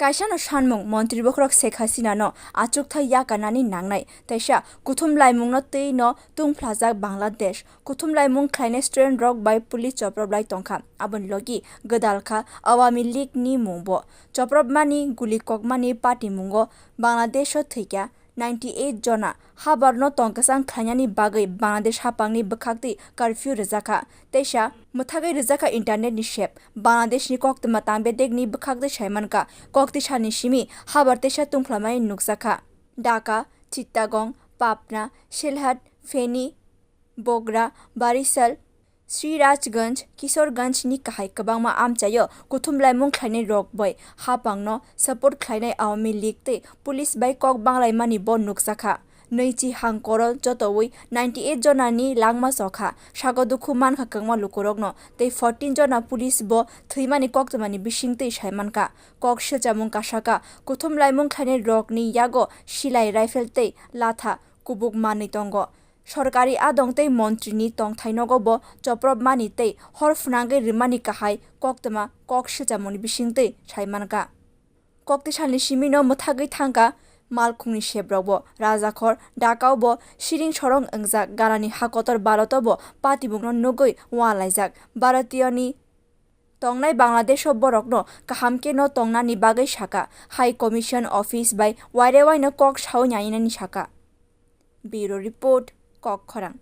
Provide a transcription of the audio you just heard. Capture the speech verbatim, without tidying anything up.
Kaisano sanmung, Montri bokhorok Sheikh Hasinano achukthai yakarnani nangnai, teisa kuthum laimungno twi no tungphlajak Bangladesh. Kuthum laimung khlainai student rok bai police choprop lai tongkha. Aboni logi gwdal kha Awami League ni mungbo. Chopropmani, guli kokmani patimungo Bangladesh o thwikha ninety eight jona. Habarno tongkwchang khlainani bagwi Bangladesh haphangni bwkhaktwi curfew rwjakha. Teisa mwthagwi rwjakha internet ni sep. Bangladesh ni koktwma tang bedekni bwkhaktwi saimankha. Kokti salni simi habar teisa tungphlamani nukjakha. Dhaka, Chittagong, Pabna, Sylhet, Feni, Bogra, Barisal, Srirajganj, Kishorganj ni kahai kwbangma amchaio kuthum laimung khlainai rok bai haphangno support khlainai Awami League tei police bai kok banglaimani bo nukjakha. Nwichi hangkoro jotowi ninety eight jona ni langma chokha, sago dukhu mankha kwbangma lukurokno, tei fourteen jona police bo thwimani koktwmani bisingtwi saimankha. Kok silchamung kasaka, kuthum laimung khlainai rokni yago silai, rifle tei latha kubuk manwi tongo. Sorkari adong tei montrini tongthai nogo bo chopropmani tei hor phwnangwi rwmani kahai koktwma kok silchamungni bisingtwi saimankha. Kokti salni simino mwthagwi thangkha malkhungni seprokbo. Rajakhor, Dhaka-o bo siring sorong wngjak, ganani ha kotor Bharat-o bo patimungno nugwi uanlaijak. Bharatiyo-ni tongnai Bangladesh-o borokno kaham khe no tongnani bagwi sakha, High Commission Office bai waire waino kok saui nainani sakha. Bureau Report, Kokkhorang.